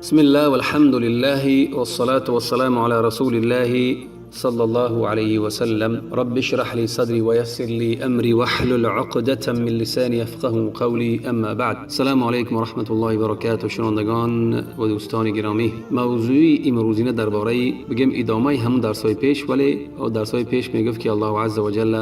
بسم الله والحمد لله والصلاة والسلام على رسول الله صلى الله عليه وسلم. رب اشرح لي صدري ويسر لي أمري واحلل عقدة من لساني يفقه قولي. اما بعد، السلام علیکم و رحمت الله و برکاته. شنوندگان و دوستان گرامی، موضوع امروزینه درباره بگم ادامه همون درسای پیش، ولی درسای پیش میگفت که الله عز وجل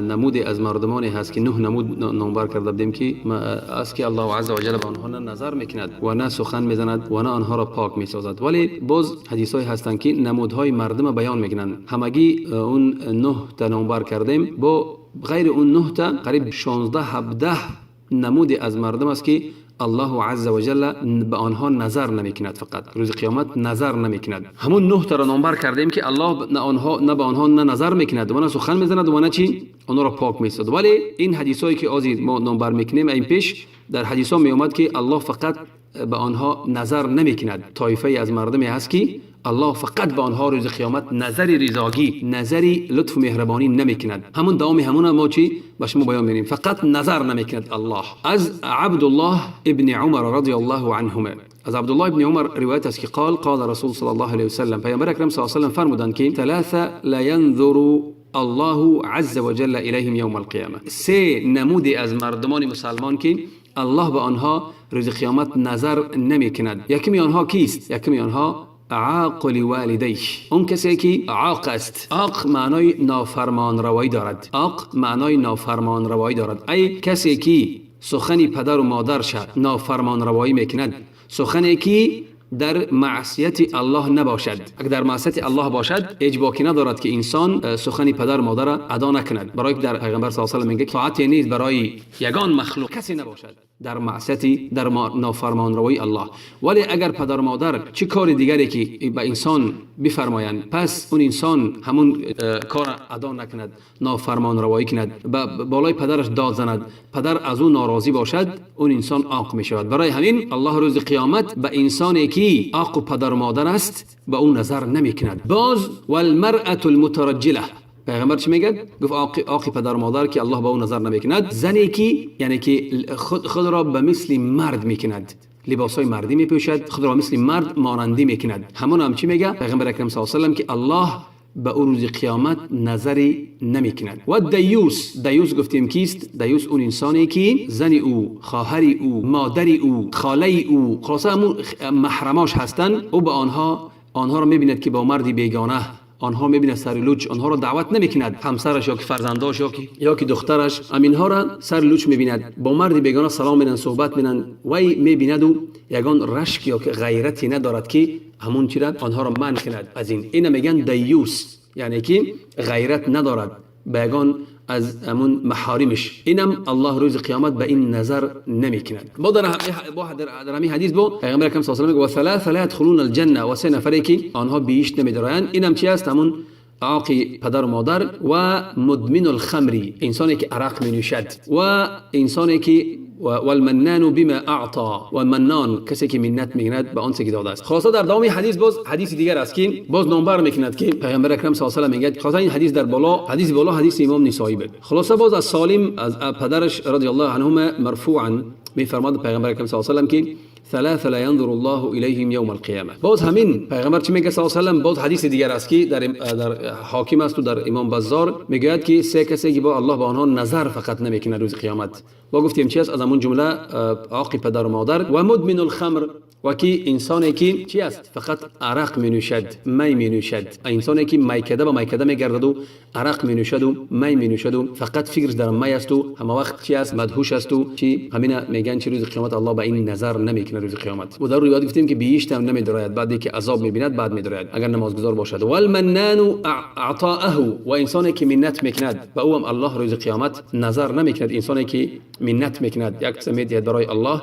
نمود از مردمانی هست که نه نمود نامبر کرده بودیم که است که الله عز وجل به آنها نه نظر میکند و نه سخن میزند و نه آنها را پاک میسازد. ولی باز حدیث هستند که نمودهای مردم بیان میکنند. همگی اون نه تا نامبر کردیم، با غیر اون نه تا قریب 16 17 نمود از مردم است که الله عز وجل به آنها نظر نمیکند، فقط روز قیامت نظر نمیکند. همون نه تا را نامبر کردیم که الله نه آنها نه به آنها نه نظر میکند و نه سخن میزند و نه چی آنها را پاک میسازد. ولی این حدیثایی که آزی ما نامبر میکنیم، این پیش در حدیث ها میومد که الله فقط به آنها نظر نمیکند. طایفه از مردمی هست که الله فقط به آنها روز قیامت نظر رضاگی، نظر لطف و مهربانی نمیکند. همون دوام همون ما چی به شما بیان می‌کنیم، فقط نظر نمیکند الله. از عبدالله ابن عمر رضی الله عنهما، از عبدالله ابن عمر روایت است که قال قال رسول صلی الله علیه وسلم، پیامبر اکرم صلی الله علیه وسلم فرمودند که ثلاثه لا ينظر الله عز وجل الیهم یوم القیامه. سه نمود از مردمان مسلمان که الله به آنها روز قیامت نظر نمیکند. یکمی آنها کیست؟ یکمی آنها عاق لوالدیه، اون کسی که عاق است. عاق معنای نافرمان روایی دارد. عاق معنای نافرمان روایی دارد. ای کسی که سخن پدر و مادرش نافرمان روایی میکند، سخنی که در معصیت الله نباشد. اگر در معصیت الله باشد، هیچ باکی ندارد که انسان سخن پدر مادر را ادا نکند. برای در پیغمبر صلی الله علیه و میگه طاعت نیست برای یگان مخلوق کسی نباشد در معصیت، در نافرمان روی الله. ولی اگر پدر مادر چه کار دیگری که به انسان بفرمایند، پس اون انسان همون کار ادا نکند، نافرمان روایی کند، بالای پدرش داد زند، پدر از او ناراضی باشد، اون انسان عاق می شود. برای همین الله روز قیامت به انسانی که عاق پدر مادر است به او نظر نمی کند. باز والمرأة المترجله، پیغمبر چی میگه؟ گفت عاق پدر مادر که الله به او نظر نمیکند، زنی که یعنی که خود را به مثل مرد میکند، لباس های مردی میپوشد، خود را مثل مرد مانندی میکند، همون هم چی میگه پیغمبر اکرم صلی الله علیه و سلم؟ که الله به او روز قیامت نظری نمیکند. و دیوس، دیوس گفتیم کیست؟ دیوس اون انسانی که زن او، خواهر او، مادر او، خاله او، خلاصه همون محرماش هستند، او به آنها را میبیند که با مردی بیگانه آنها میبیند سر لوچ، آنها را دعوت نمیکند. همسرش یا که فرزنداش یا که دخترش، همینها را سر لوچ میبیند، با مرد بیگانه سلام میدن، صحبت میدن، وی میبیند و یگان رشک یا که غیرتی ندارد که همون چی را آنها را منع کند از این. اینا میگن دیوس، یعنی که غیرت ندارد به یگان از همون محارمش. اینم الله روز قیامت به این نظر نمیکند. با در همین حدیث با پیغمبر اکرم صلی الله علیه و ثلاثه لا يدخلون الجنه، و سه نفری که آنها بهشت نمیدارند. اینم چی است؟ همون عاقی پدر و مادر و مدمن الخمری، انسانی که عرق می نوشد، و انسانی که والمنان بما اعطى، و منان کسی که منت میکند به آنچه که داده است. خلاصه در دوام حدیث باز حدیث دیگر است که باز نامبر میکند که پیغمبر اکرم صلی الله علیه و میگه. خلاصه این حدیث در بالا، حدیث بالا حدیث امام نسائی بود. خلاصه باز از سالم از پدرش رضی الله عنهما مرفوعا میفرماد پیغمبر اکرم صلی الله علیه و که ثلاثه لا ينظر الله الیهم یوم القیامه. باز همین پیغمبر چی میگه صلی الله علیه و سلم؟ باز حدیث دیگر است که در حاکم است و در امام بزار، میگوید که سه کسی که با الله به آنها نظر فقط نمیکنه روز قیامت. با گفتیم چی است؟ از همون جمله عاق پدر و مادر و مدمن الخمر، و که انسانی که چی است؟ فقط عرق می نوشد، می می نوشد. انسانی که میکده به میکده میگردد و عرق می نوشد و می می نوشد و فقط فکرش در می است و همه وقت چی است؟ مدهوش است. و چی همین میگن چی؟ روز قیامت الله به این نظر نمیکنه روز قیامت. و در روایت گفتیم که بهشت هم نمیدراید، بعد که عذاب میبیند بعد میدراید اگر نمازگزار باشد. والمنان اعطاءه، و انسانی که منت میکند، به او هم الله روز قیامت نظر نمیکند. انسانی که منت میکند، یک چیز میدهد برای الله،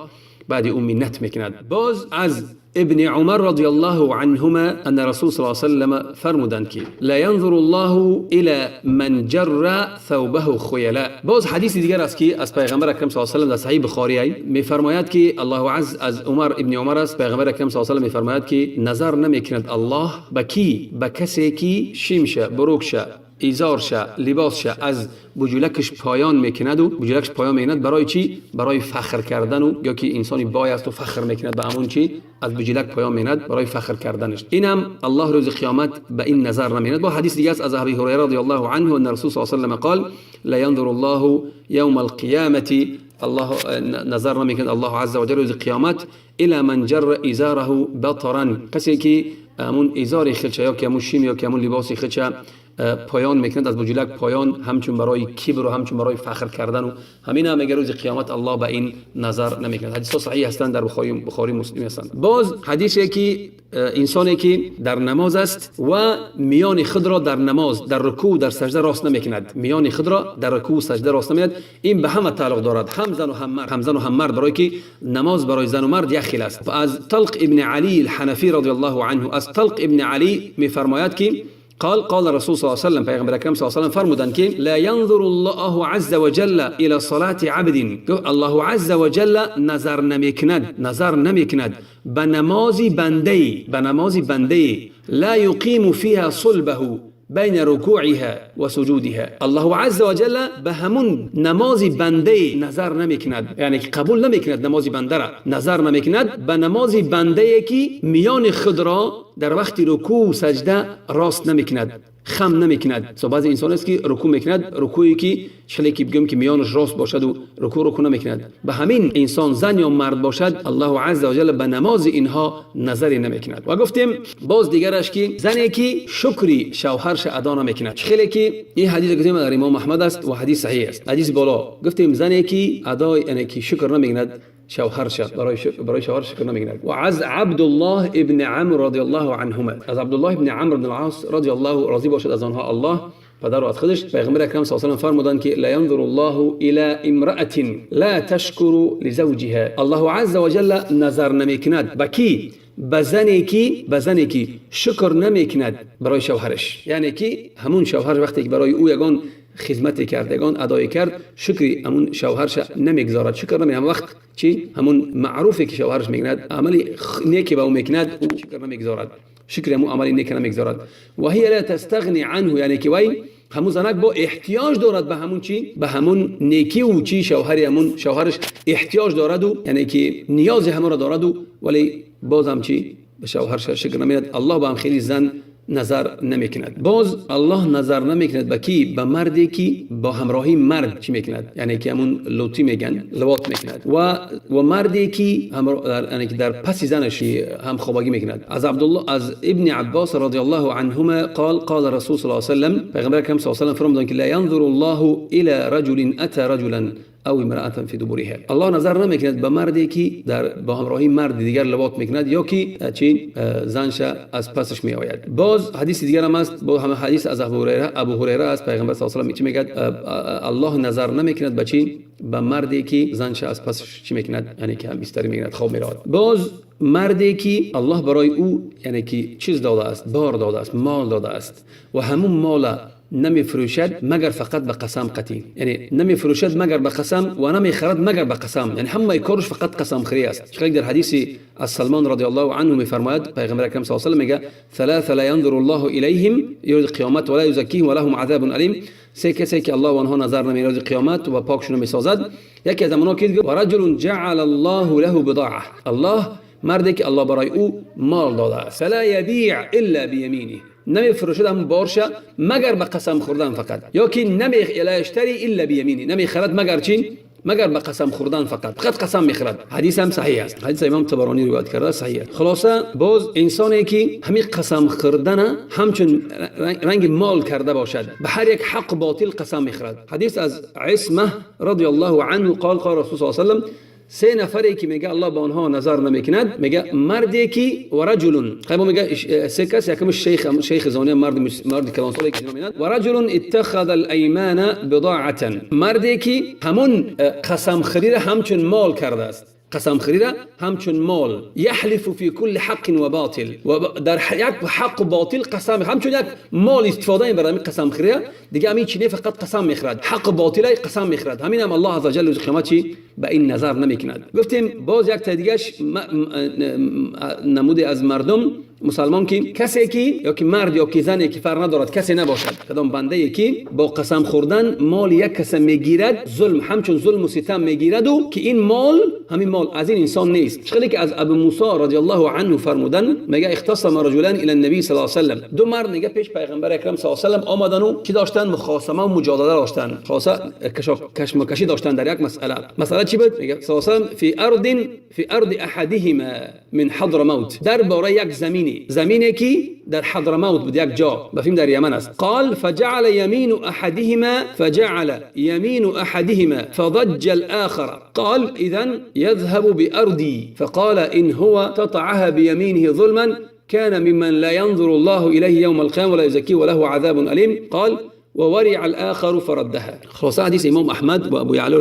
بعد او منت میکند. باز از ابن عمر رضی الله عنهما ان رسول صلی الله علیه وسلم فرمودند که لا ينظر الله الى من جر ثوبه خیلاء. باز حدیث دیگر است که از پیغمبر اکرم صلی الله علیه و سلم در صحیح بخاری میفرماید که الله عز از عمر ابن عمر است، پیغمبر اکرم صلی الله علیه و سلم میفرماید که نظر نمیکند الله به کی؟ به کسی که شیمشه، بروکشه، ازارش لباسش از بجولکش پایان میکند و بجولکش پایان میکند برای چی؟ برای فخر کردن و یا که انسانی بای است و فخر میکند به همون چی؟ از بجولک پایان میکند برای فخر کردنش. اینم الله روز قیامت به این نظر نمیکند. با حدیث دیگه است از ابی هریره رضی الله عنه ان رسول صلی الله علیه و سلم قال لا ينظر الله يوم القيامة، الله نظر نمیکند الله عز وجل روز قیامت الى من جر ازاره بطرا، کسی که همون ازار خلچه یا که همون شیم یا که همون لباس خلچه پایان میکند از بجولک پایان، همچون برای کبر و همچون برای فخر کردن و همین هم میگه روز قیامت الله به این نظر نمیکند. حدیث صحیح هستند، در بخاری مسلم هستند. باز حدیثی که انسانی که در نماز است و میان خود را در نماز در رکوع در سجده راست نمیکند، میان خود را در رکوع سجده راست نمیکند، این به همه تعلق دارد، هم زن و هم مرد، هم زن و هم مرد، برای که نماز برای زن و مرد یک خیل است. و از طلق ابن علی الحنفی رضی الله عنه، از طلق ابن علی میفرماید که قال قال رسول صلى الله عليه وسلم، پیغمبر اکرم صلی الله علیه و سلم فرمودند که لا ينظر الله عز وجل الى صلاة عبد، الله عز وجل نظر نمیکند، نظر نمیکند به نماز بنده، به نماز بنده لا يقيم فيها صلبه بین رکوعها و سجودها. الله عز وجل به همون نماز بنده نظر نمیکند، یعنی قبول نمیکند نماز بنده را، نظر نمیکند به نماز بنده که میان خود را در وقت رکوع و سجده راست نمیکند، خم نمیکند. so بعضی انسان است که رکوع میکند، رکوعی که شکلی که بگم که میانش راست باشد و رکوع نمیکند، به همین انسان زن یا مرد باشد الله عز وجل به نماز اینها نظری نمیکند. و گفتیم باز دیگرش که زنی که شکری شوهرش ادا نمیکند، خیلی که این حدیث گفتیم در امام احمد است و حدیث صحیح است، حدیث بالا گفتیم زنی که ادا یعنی که شکر نمیکند شوهرش، برای شوهرش شکر نمیکند. و از عبدالله ابن عمرو رضی الله عنهما، از عبدالله ابن عمرو بن العاص رضی الله راضی باشد از آنها الله پدر و از خودش، پیغمبر اکرم صلی الله علیه و سلم فرمودند که لا ينظر الله الى امرأة لا تشکر لزوجها. الله عز وجل نظر نمیکند به کی؟ به زنی که شکر نمیکند برای شوهرش، یعنی که همون شوهر وقتی که برای او یگان خدمت کرد، یگان ادای کرد، شکری همون شوهرش نمیگذارد، شکر نمی، هم وقت چی همون معروفی که شوهرش میکند، عملی نیکی به او میکند، او شکر نمیگذارد، شکر همون عملی نیک نمیگذارد. و هی لا تستغنی عنه، یعنی که وی همون زنک با احتیاج دارد به همون چی؟ به همون نیکی و چی شوهری، همون شوهرش احتیاج دارد و یعنی که نیاز همون را دارد و ولی بازم چی؟ به شوهرش شکر نمیداد. الله به هم خیلی زن نظر نمیکند. باز الله نظر نمیکند به کی؟ به مردی که با همراهی مرد چی میکند، یعنی که همون لوتی میگن، لواط میکند، و مردی که یعنی که در پس زنش هم خوابگی میکند. از عبدالله از ابن عباس رضی الله عنهما قال قال رسول صلی الله علیه و سلم، پیغمبر اکرم صلی الله علیه و سلم فرمودند که لا ينظر الله الى رجل اتى رجلا او امرأة فی دبرها. الله نظر نمیکند به مردی که در با همراهی مرد دیگر لواط میکند یا که چی زنش از پسش می آید. باز حدیث دیگر هم است، با همه حدیث از ابو هریره است، پیغمبر صلی الله علیه و سلم چی میگه؟ الله نظر نمیکند به چی؟ به مردی که زنش از پسش چی میکند، یعنی که هم بستری میکند، خواب میرود. باز مردی که الله برای او یعنی که چیز داده است، بار داده است، مال داده است و همون مال نمیفروشد مگر فقط به قسم قطعی، یعنی نمیفروشد مگر به قسم و نمیخرد مگر به قسم، یعنی همه کارش فقط قسم خوری است. چون در حدیث از سلمان رضی الله عنه میفرماید پیغمبر اکرم صلی الله علیه و سلم میگه ثلاثه لا ينظر الله الیهم یوم القیامت ولا یزکیهم ولهم عذاب الیم. سه کسی که الله آنها نظر نمی روز قیامت و پاکشون میسازد، یکی از آنها که و رجل جعل الله له بضاعه، الله مردی که الله برای او مال داده است، فلا یبیع الا بیمینه، نمیفروشد هم بارشه مگر به قسم خوردن فقط، یا که نمی لا یشتری الا بیمینه، نمیخرد مگر چی؟ مگر به قسم خوردن فقط، فقط قسم میخرد. حدیث هم صحیح است، حدیث امام طبرانی روایت کرده، صحیح است. خلاصه باز انسانی که همین قسم خوردن همچون رنگ مال کرده باشد، به هر یک حق باطل قسم میخرد. حدیث از عصمه رضی الله عنه قال قال رسول صلی الله علیه و سلم، سه نفری که میگه الله به آنها نظر نمیکند، میگه مردی که و رجل، خب میگه سه کس، یکم شیخ زانی، مرد کلانسالی که نمیند، و رجل اتخذ الایمان بضاعه، مردی که همون قسم خرید همچون مال کرده است، قسم خریده همچون مال، یحلف فی کل حق و باطل، و در یک حق و باطل قسم، همچون یک مال استفاده میبره همین قسم خریده دیگه، همین چینه فقط قسم میخرد، حق و باطل قسم میخرد. همین هم الله عز وجل روز قیامت چی به این نظر نمیکند. گفتیم باز یک تا دیگهش نمود از مردم، مسلمان که کسی که یا که مرد یا که زنی که فرق ندارد، کسی نباشد، کدام بنده ای که با قسم خوردن مال یک کس میگیرد، ظلم همچون ظلم و ستم میگیرد و که این مال همین مال از این انسان نیست. چخلی که از ابو موسی رضی الله عنه فرمودن، میگه اختصم رجلان الى النبی صلی الله علیه و سلم، دو مرد میگه پیش پیغمبر اکرم صلی الله علیه و سلم آمدن و چی داشتن؟ مخاصمه و مجادله داشتن، خلاصه کشمکشی داشتن در یک مسئله. مسئله چی بود؟ میگه صلی الله علیه و سلم فی ارض احدهما من حضرموت، درباره یک زمینی، زمینی که در حضرموت بود، یک جا بفهم در یمن است. قال فجعل يمين احدهما فضج الاخر، قال اذا يذهب بارضي، فقال ان هو اقتطعها بيمينه ظلما كان ممن لا ينظر الله اليه يوم القيامه ولا يزكيه وله عذاب اليم. قال وورع الاخر فردها. خلاصه حدیث امام احمد و ابو یعلا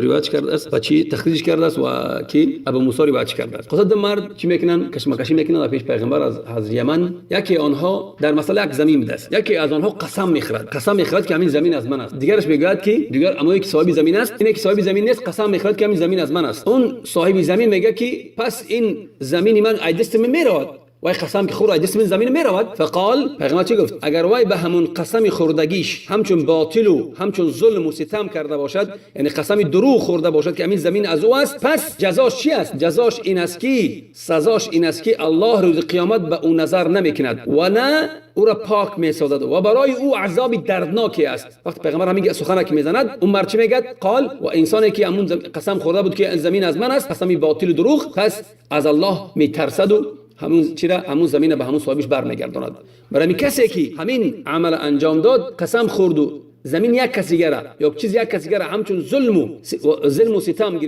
روایت کرده است و چی تخریج کرده است و کی ابو موسی روایت کرده است. خلاصه دو مرد چی میکنن؟ کشمکشی میکنن در پیش پیغمبر از یمن. یکی آنها در مسئله یک زمین بوده است، یکی از آنها قسم میخورد، قسم میخورد که همین زمین از من است. دیگرش میگوید که دیگر اما که صاحب زمین است، اینه که صاحب زمین نیست، قسم میخورد که همین زمین از من است. اون صاحب زمین میگه که پس این زمین من از دست من میرود، وای قسم که خور از دست من زمین میرود. فقال، پیغمبر چی گفت؟ اگر وای به همون قسم خوردگیش همچون باطل و همچون ظلم و ستم کرده باشد، یعنی قسم دروغ خورده باشد که همین زمین از او است، پس جزاش چی است؟ جزاش این است که سزاش این است که الله روز قیامت به او نظر نمیکند و نه او را پاک میسازد و برای او عذاب دردناکی است. وقتی پیغمبر همین سخن که میزند، اون مرد چی میگه؟ قال، و انسانی که همون قسم خورده بود که این زمین از من است، قسم باطل و دروغ، پس از الله میترسد و همون چرا همون زمین به همون صاحبش برمیگرداند. برای کسی که همین عمل انجام داد، قسم خورد و زمین یک کسی دیگه یا چیز یک کسی دیگه همچون ظلم و ستم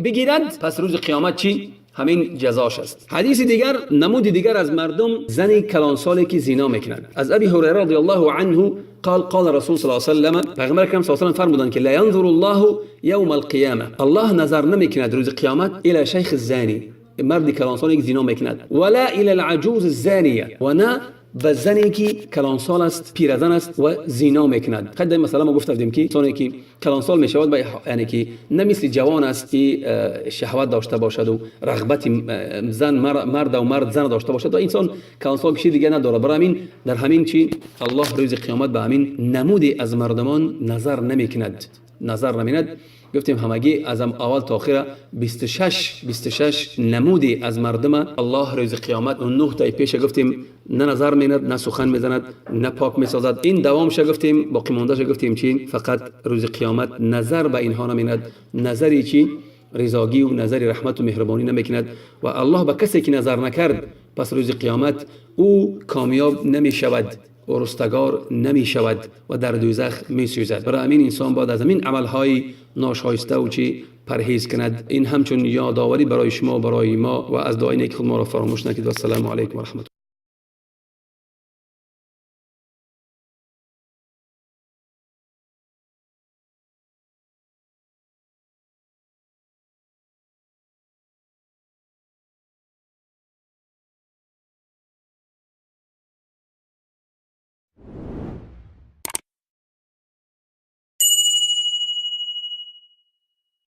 بگیرد، پس روز قیامت چی؟ همین جزاش است. حدیث دیگر، نمود دیگر از مردم، زنی کلانسالی که زنا میکنند. از ابی هریره رضی الله عنه قال قال رسول صلی الله علیه و سلم، پیغمبر اکرم صلی الله علیه و سلم فرمودند که لا ينظر الله یوم القیامه، الله نظر نمیکند روز قیامت الى شیخ الزانی، مرد کلانسالی که زنا میکند، ولا الى العجوز الزانیه، و نه به زنی که کلانسال است، پیرزن است و زنا میکند. قد مثلا ما گفته بودیم که انسانی که کلانسال میشود با یعنی که نه مثل جوان است که شهوت داشته باشد و رغبت زن مرد و مرد زن داشته باشد و انسان کلانسال که دیگه نداره. برای همین در همین چی الله روز قیامت به همین نمودی از مردمان نظر نمیکند، نظر نمیکند. گفتیم همگی از اول تا آخر 26 نمودی از مردم الله روز قیامت اون نه تای پیش گفتیم نه نظر میند، نه سخن میزند، نه پاک میسازد. این دوامش گفتیم، باقی مونده گفتیم چی؟ فقط روز قیامت نظر به اینها نمیند، نظری چی؟ رضاگی و نظر رحمت و مهربانی نمیکند. و الله به کسی که نظر نکرد، پس روز قیامت او کامیاب نمیشود و رستگار نمی شود و در دوزخ می سوزد. برای همین انسان باید از همین عملهای ناشایسته و چی پرهیز کند. این همچون یادآوری برای شما و برای ما و از دعای نیک خود ما را فراموش نکنید. و السلام علیکم و رحمت